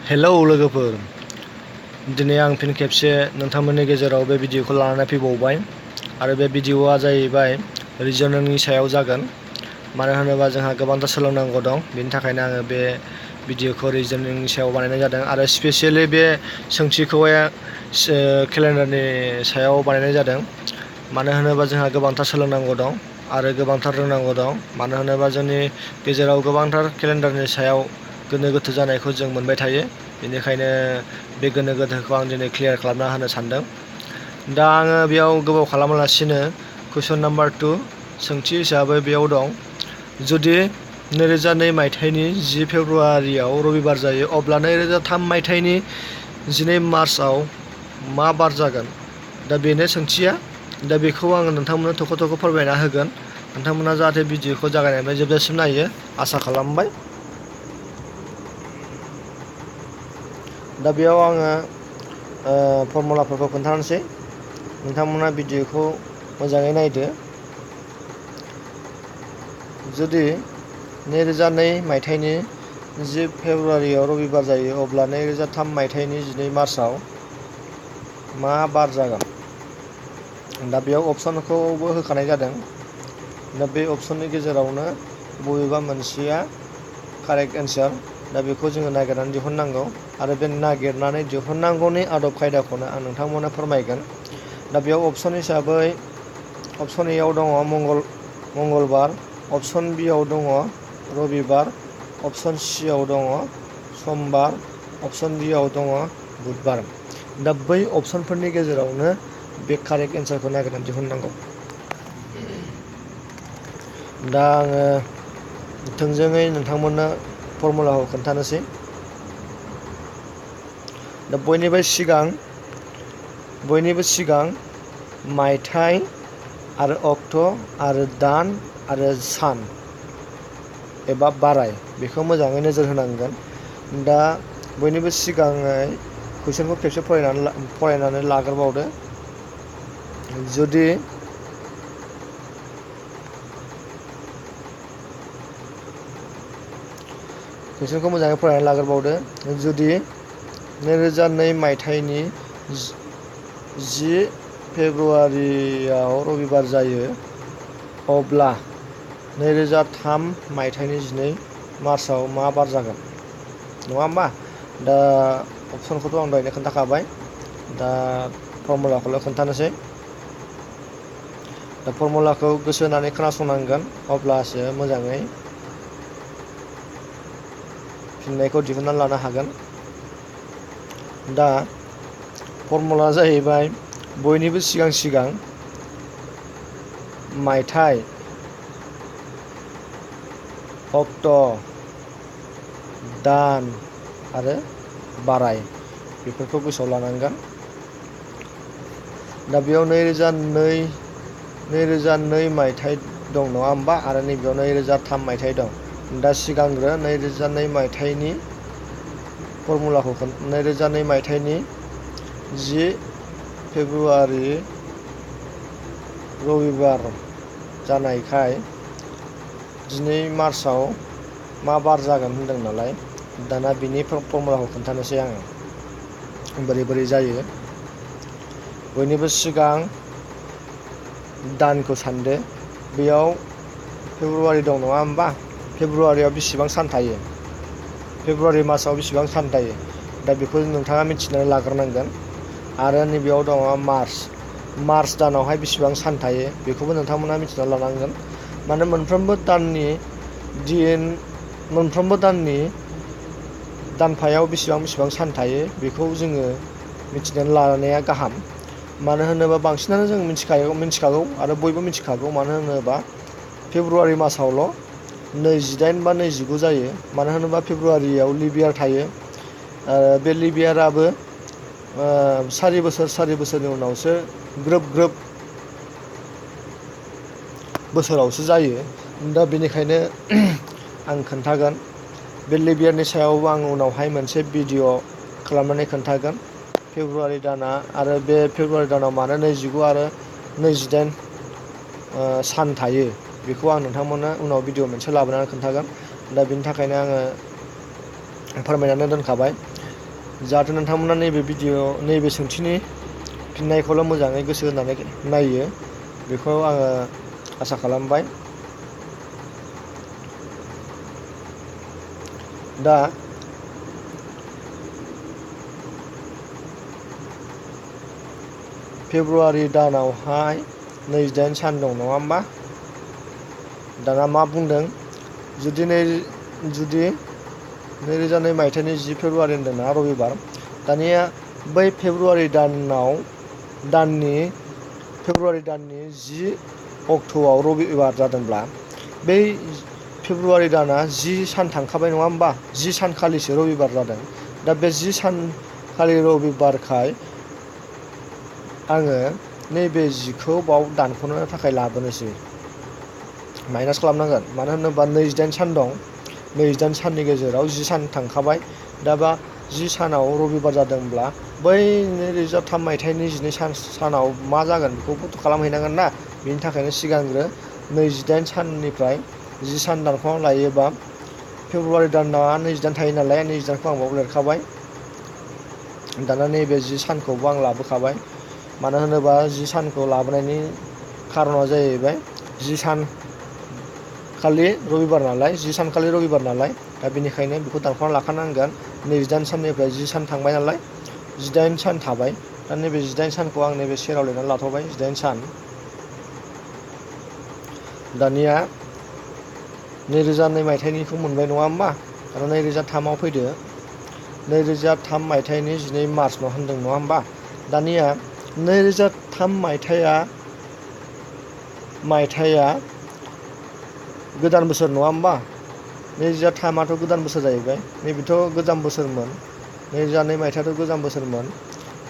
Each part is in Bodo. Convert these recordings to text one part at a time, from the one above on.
हेलौ लोगोफोर, दिनै आं फिन खेबसे नोंथांमोननि गेजेराव बे भिडिअखौ लानानै फैबावबाय आरो बे भिडिअआ जाहैबाय रिजनिंनि सायाव जागोन। मानो होनोबा जोंहा गोबांथार सोलोंनांगौ दं, बेनि थाखायनो आङो बे भिडिअखौ रिजनिंनि सायाव बानायनाय जादों आरो स्पेसियेलि बे सोंथिखौहाय केलेन्डारनि सायाव बानायनाय जादों। मानो होनोबा जोंहा गोबांथार सोलोंनांगौ दं आरो गोबांथार रोंनांगौ दं। मानो होनोबा जोंनि गेजेराव गोबांथार केलेन्डारनि सायाव गोनो गोथो जानायखौ जों मोनबाय थायो। बेनिखायनो बे गोनो गोथोखौ आं दिनै क्लियार खालामना होनो सानदों। दा आङो बेयाव गोबाव खालामालासिनो कुइसन नाम्बार 2 सोंथि हिसाबै बेयाव दं, जुदि 2002 मायथाइनि 10 फेब्रुआरियाव रबिबार जायो, अब्ला 2003 मायथाइनि 12 मार्चआव मा बार जागोन? दा बेनो सोंथिया। दा बेखौ आङो नोंथांमोननो थख' थख' फोरमायना होगोन। नोंथांमोना जाहाथे भिडिअखौ जागायनायनिफ्राय जोबजासिम नायो आसा खालामबाय। दा बेयाव आङो फर्मुलाफोरखौ खोन्थानोसै, नोंथांमोना भिडिअखौ मोजाङै नायदो। जुदि 2002 मायथाइनि 10 फेब्रुआरियाव रबिबार जायो, अब्ला 2003 मायथाइनि 12 मार्चआव मा बार जागोन? दा बेयाव अपसनखौबो होखानाय जादों। दा बे अपसननि गेजेरावनो बबेबा मोनसेया कारेक्ट एन्सार। दा बेखौ जोङो नागिरनानै दिहुननांगौ आरो बे नागिरनानै दिहुननांगौनि आदब खायदाखौनो आं नोंथांमोननो फोरमायगोन। दा बेयाव अपसन हिसाबै अपसन एआव दङ मंगलबार, अपसन बिआव दङ रबिबार, अपसन सिआव दङ समबार, अपसन डिआव दङ बुधबार। दा बै अपसनफोरनि गेजेरावनो बे कारेक्ट एन्सारखौ नागिरनानै दिहुननांगौ। दा आङो थोंजोङै नोंथांमोननो फर्मुलाखौ खोन्थानोसै। दा बयनिबो सिगां मायथाइ आरो अक्ट' आरो दान आरो सान एबा बाराय बेखौ मोजाङै नोजोर होनांगोन। दा बयनिबो सिगाङै कुइसनखौ खेबसे फरायनानै लाग्रोबावदो। जुदि कुइसनखौ मोजाङै फरायनानै लाग्रोबावदो। जुदि 2002 मायथाइनि 10 फेब्रुआरियाव रबिबार जायो, अब्ला 2003 मायथाइनि 12 मार्चआव मा बार जागोन? नङा होमबा? दा अपसनखौथ' आं दहायनो खोन्थाखाबाय। दा फर्मुलाखौल' खोन्थानोसै। दा फर्मुलाखौ गोसो होनानै खोनासंनांगोन, अब्लासो मोजाङै फिननायखौ दिहुननानै लानो हागोन। दा फर्मुला जाहैबाय बयनिबो सिगां मायथाइ, अक्ट', दान आरो बाराय बेफोरखौ गोसोआव लानांगोन। दा बेयाव 2002 मायथाइ दं, नङा होमबा? आरो नैबेयाव 2003 मायथाइ दं। दा सिगांग्रो 2002 मायथाइनि फर्मुलाखौ 2002 मायथाइनि 10 फेब्रुआरि रबिबार जानायखाय 12 मार्चआव मा बार जागोन होनदों नालाय, दाना बिनि फर्मुलाखौ खोन्थानोसै आङो बोरै बोरै जायो। बयनिबो सिगां दानखौ सानदो। बेयाव फेब्रुआरि दं, नङा होमबा? फेब्रुआरियाव बेसेबां सान थायो? फेब्रुआरि मासाव बेसेबां सान थायो? दा बेखौ नोंथाङा मिथिनानै लाग्रोनांगोन। आरो नैबेयाव दङ मार्च दानावहाय बेसेबां सान थायो? बेखौबो नोंथांमोना मिथिनानै लानांगोन। माने मोनफ्रोमबो दाननि दानफायाव बेसेबां सान थायो बेखौ जोङो मिथिनानै लानाया गाहाम। मानो होनोबा बांसिनानो जों मिथिखागौ आरो बयबो मिथिखागौ। मानो होनोबा फेब्रुआरि मासावल' 28 बा 29 जायो। मानो होनोबा फेब्रुआरियाव लिप यार थायो। बे लिप याराबो 4 बोसोरनि उनावसो ग्रोब बोसोरावसो जायो। दा बेनिखायनो आं खोन्थागोन। बे लिप यारनि सायावबो आं उनावहाय मोनसे भिडिअ' खालामनानै खोन्थागोन। फेब्रुआरि दाना आरो बे फेब्रुआरि दानाव मानो 29 आरो 28 सान थायो बेखौ आं नोंथांमोननो उनाव भिडिअ' मोनसे लाबोनानै खोन्थागोन। दा बेनि थाखायनो आङो फोरमायनानै दोनखाबाय। जाहाथे नोंथांमोना नैबे सोंथिनि फिननायखौल' मोजाङै गोसो होनानै नायो बेखौ आङो आसा खालामबाय। दा फेब्रुवारि दानावहाय 28 सान दं नङा होमबा? दाना मा बुंदों जुदि 2002 मायथाइनि 10 फेब्रुवारि होनदोंना रबिबार। दानिया बै फेब्रुवारि दाननि 10 अक्ट'आव रबिबार जादोंब्ला बै फेब्रुवारि दाना 10 सान थांखाबाय नङा होमबा? 10 सानखालिसो रबिबार जादों। दा बे 10 सानखालि रबिबारखाय आङो नैबे 10खौ बाव दानख'नो थाखाय लाबोनोसै माइनास खालामनांगोन। मानो होनोबा 28 सान दं। 28 साननि गेजेराव 10 सान थांखाबाय। दा बा 10 सानाव रबिबार जादोंब्ला बै 2003 मायथाइनि 12 सानाव मा जागोन बेखौबोथ' खालामहैनांगोन ना। बिनि थाखायनो सिगांग्रो 28 साननिफ्राय 10 सान दानख'ना लायोबा फेब्रुवारि दाना 28 थायो नालाय 28खौ आं बाव लिरखाबाय। दाना नैबे 10 सानखौबो आं लाबोखाबाय। मानो होनोबा 10 सानखौ लाबोनायनि खारना जाहैबाय 10 सानखालि रबिबार नालाय 10 सानखालि रबिबार नालाय दा बेनिखायनो बेखौ दानख'ना लाखानांगोन। 28 साननिफ्राय 10 सान थांबाय नालाय 18 सान थाबाय। दा नैबे 18 सानखौ आं नैबे सेराव लिरनानै लाथ'बाय 18 सान। दानिया 2002 मायथाइनिखौ मोनबाय नङा होमबा? दाना 2003आव फैदो। 2003 मायथाइनि 12 मार्च होनदों नङा होमबा? दानिया 2003 मायथाइया गोदान बोसोर नङा होमबा? 2003आथ' गोदान बोसोर जाहैबाय। नैबेथ' गोजाम बोसोरमोन। 2002 मायथाइयाथ' गोजाम बोसोरमोन।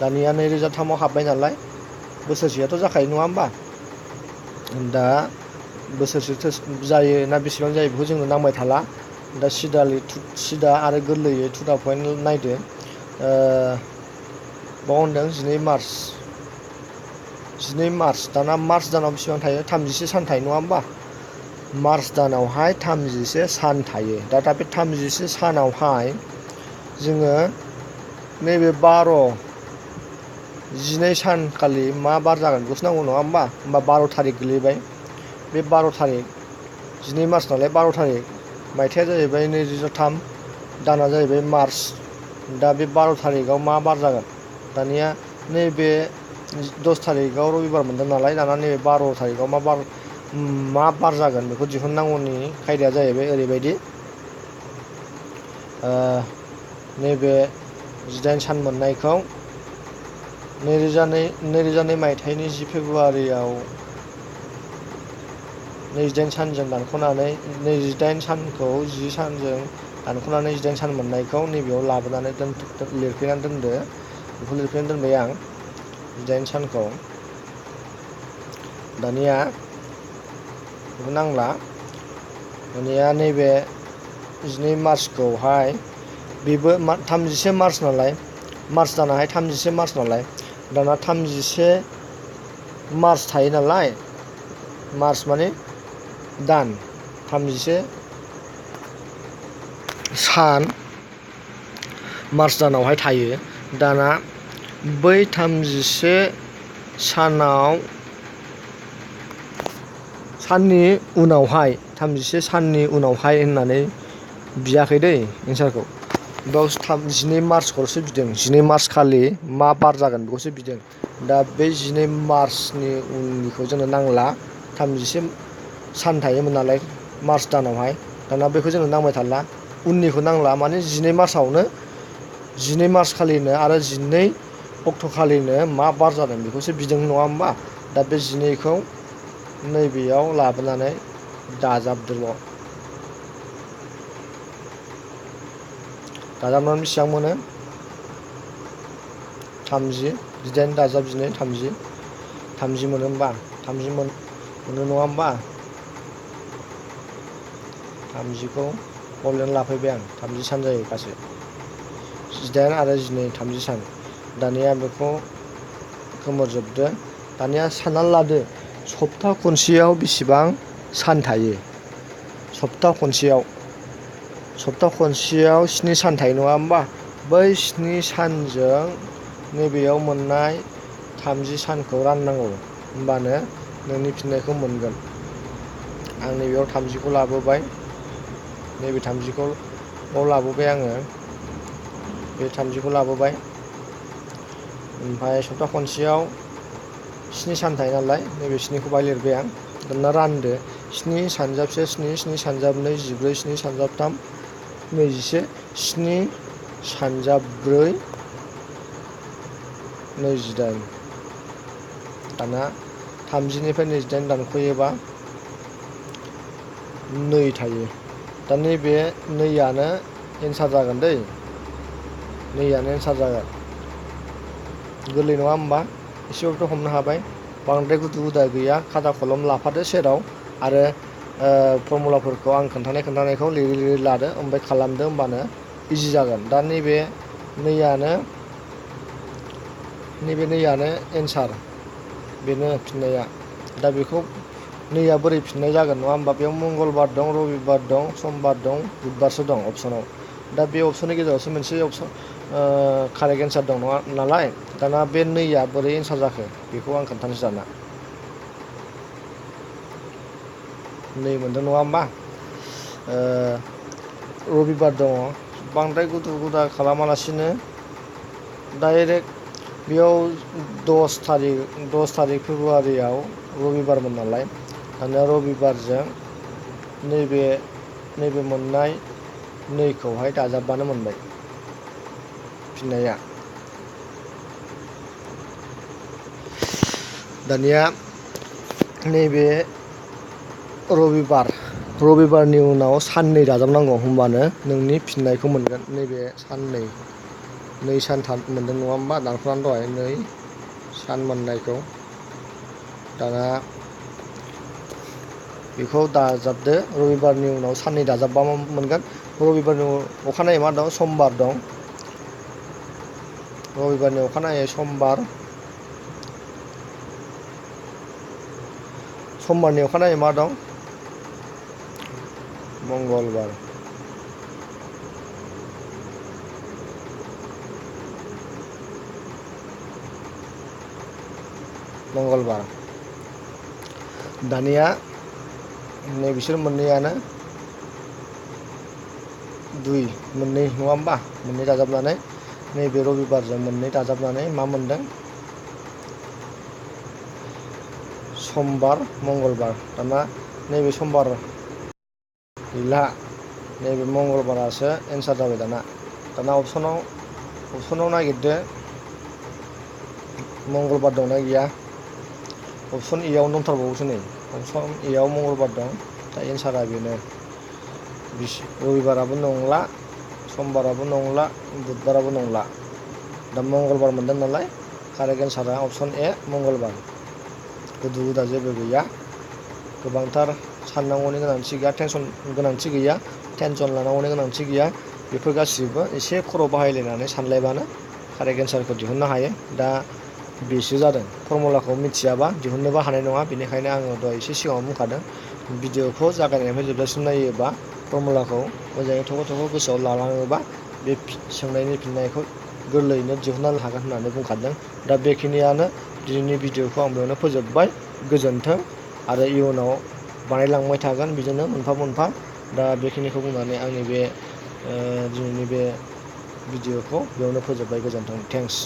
दानिया 2003आव हाबबाय नालाय बोसोरसेयाथ' जाखायो नङा होमबा? दा बोसोरसे जायो ना बेसेबां जायो बेखौ जोंनो नांबाय थाला। दा सिदा आरो गोरलैयै टु दा पइन्ट नायदो। बाव होनदों 12 मार्च। दाना मार्च दानाव बेसेबां थायो? 31 सान थायो नङा होमबा? मार्च दानावहाय 31 सान थायो। दा बे 31 सानावहाय जोङो नैबे 12 सानखालि मा बार जागोन बेखौसो नांगौ नङा होमबा? होमबा 12 थारिख गोलैबाय। बे 12 थारिख 12 मार्च नालाय 12 थारिख मायथाइया जाहैबाय 2003 दाना जाहैबाय मार्च। दा बे 12 थारिखआव मा बार जागोन? दानिया नैबे 10 थारिखआव रबिबार मोनदों नालाय दाना नैबे 12 थारिखआव मा बार जागोन बेखौ दिहुननांगौनि खायदाया जाहैबाय ओरैबायदि। नैबे 18 सान मोननायखौ 2002 मायथाइनि 10 फेब्रुवारियाव 28 सानजों दानख'नानै 28 सानखौ 10 सानजों दानख'नानै 18 सान मोननायखौ नैबेयाव लाबोनानै लिरफैनानै दोनदो। बेखौ लिरफैनानै दोनबाय आं 18 सानखौ। दानिया बेखौ नांला। दानिया नैबे 12 मार्चखौहाय बेबो 31 मार्च नालाय मार्च दानाहाय 31 मार्च नालाय दाना 31 मार्च थायो नालाय मार्च माने दान 31 सान मार्च दानावहाय थायो। दाना बै 31 साननि उनावहाय 31 साननि उनावहाय होननानै बियाखै दै एन्सारखौ। बेयाव 12 मार्चखौल'सो बिदों। 12 मार्च खालि मा बार जागोन बेखौसो बिदों। दा बे 12 मार्चनि उननिखौ जोंनो नांला। 31 सान थायोमोन नालाय मार्च दानावहाय दाना बेखौ जोंनो नांबाय थाला। उननिखौ नांला माने 12 मार्चआवनो 12 मार्च खालिनो आरो 12 अक्ट' खालिनो मा बार जादों बेखौसो बिदों नङा होमबा? दा बे 12खौ नैबेयाव लाबोनानै दाजाबदोल'। दाजाबनानै बेसेबां मोनो? 30 18 दाजाब 12 30 मोनो होमबा? 30 मोनो नङा होमबा? 30खौ बावलिनानै लाफैबाय आं। 30 सान जायो गासै 18 आरो 12 30 सान। दानिया बेखौ खोमोरजोबदो। दानिया साननानै लादो सप्ता खनसेयाव बेसेबां सान थायो? सप्ता खनसेयाव 7 सान थायो नङा होमबा? बै 7 सानजों नैबेयाव मोननाय 30 सानखौ राननांगौ, होमबानो नोंनि फिननायखौ मोनगोन। आं नैबेयाव 30खौ लाबोबाय, नैबे 30खौ लाबोबाय आङो, बे 30खौ लाबोबाय। ओमफ्राय सप्ता खनसेयाव 7 सान थायो नालाय, नैबे 7खौ बाहाय लिरबाय आं। दाना रानदो, 7 सानजाबसे 7, 7 सानजाबनै 14, 7 सानजाबथाम 21, 7 सानजाब्रै 28। दाना 30निफ्राय 28 दानख'योबा 2 थायो। दा नैबे 2आनो एन्सार जागोन दै, 2आनो एन्सार जागोन। गोरलै नङा होमबा? एसेबाबोथ' हमनो हाबाय। बांद्राय गुदु गुदा गैया, खाथा कलम लाफादो सेराव, आरो फर्मुलाफोरखौ आं खोन्थानायखौ लिरै लिरै लादो, ओमफ्राय खालामदो, होमबानो इजि जागोन। दा नैबे 2आनो एन्सार, बेनो फिननाया। दा बेखौ 2आ बोरै फिननाय जागोन नङा होमबा? बेयाव मंगलबार दं, रबिबार दं, समबार दं, बुधबारसो दं अपसनाव। दा बे अपसननि गेजेरावसो मोनसे अपसन कारेक्ट एन्सार दं नङा नालाय, दाना बे 2आ बोरै एन्सार जाखो बेखौ आं खोन्थानोसै दाना। 2 मोनदों नङा होमबा? रबिबार दङ, बांद्राय गुदु गुदा खालामालासिनो डाइरेक्ट बेयाव 10 तारिख फेब्रुवारियाव रबिबारमोन नालाय, दानिया रबिबारजों नैबे मोननाय 2खौहाय दाजाबबानो मोनबाय फिननाया। दानिया नैबे रबिबारनि उनाव 2 दाजाबनांगौ, होमबानो नोंनि फिननायखौ मोनगोन। नैबे 2 सान मोनदों नङा होमबा? दानख'नानै दहाय 2 सान मोननायखौ दाना बेखौ दाजाबदो, रबिबारनि उनाव 2 दाजाबबा मोनगोन। रबिबारनि अखानायै मा दं? समबार दं। रबिबारनि अखानायै समबारनि अखानायै मा दं? मंगलबार। दानिया बिसोर मोननैयानो 2 मोननै नङा होमबा? मोननै दाजाबनानै नैबे रबिबारजों 2 दाजाबनानै मा मोनदों? समबार, मंगलबार। दाना नैबे समबार गैला, नैबे मंगलबारासो एन्सार जाबाय। दाना अपसनाव नागिरदो, मंगलबार दंना गैया? अपसन एआवनो दंथारबावोसो नै, अपसन एआव मंगलबार दं। दा एन्सारा बेनो, रबिबाराबो नंला, समबाराबो नंला, बुधबाराबो नंला। दा मंगलबार मोनदों नालाय, कारेक्ट एन्सारा अपसन ए मंगलबार। गुदु गुदा जेबो गैया, गोबांथार साननांगौनि गोनांथि गैया, टेनसन लानांगौनि गोनांथि गैया। बेफोर गासिबो एसे खर' बाहायलायनानै सानलायबानो कारेक्ट एन्सारखौ दिहुननो हायो। दा बेसो जादों, फर्मुलाखौ मिथियाबा दिहुननोबो हानाय नङा। बेनिखायनो आङो दहाय एसे सिगाङाव बुंखादों, भिडिअखौ जागायनायनिफ्राय जोबजासिम नायोबा फर्मुलाखौ मोजाङै थख' गोसोआव लालाङोबा बे सोंनायनि फिननायखौ गोरलैयैनो दिहुननो हागोन होननानै बुंखादों। दा बेखिनियानो दिनैनि भिडिअखौ आं बेयावनो फोजोबबाय। गोजोन्थों, आरो इयुनाव बानायलांबाय थागोन बिदिनो मोनफा मोनफा। दा बेखिनिखौ बुंनानै आंनि बे दिनैनि बे भिडिअखौ बेयावनो फोजोबबाय। गोजोन्थों, थेंक्स।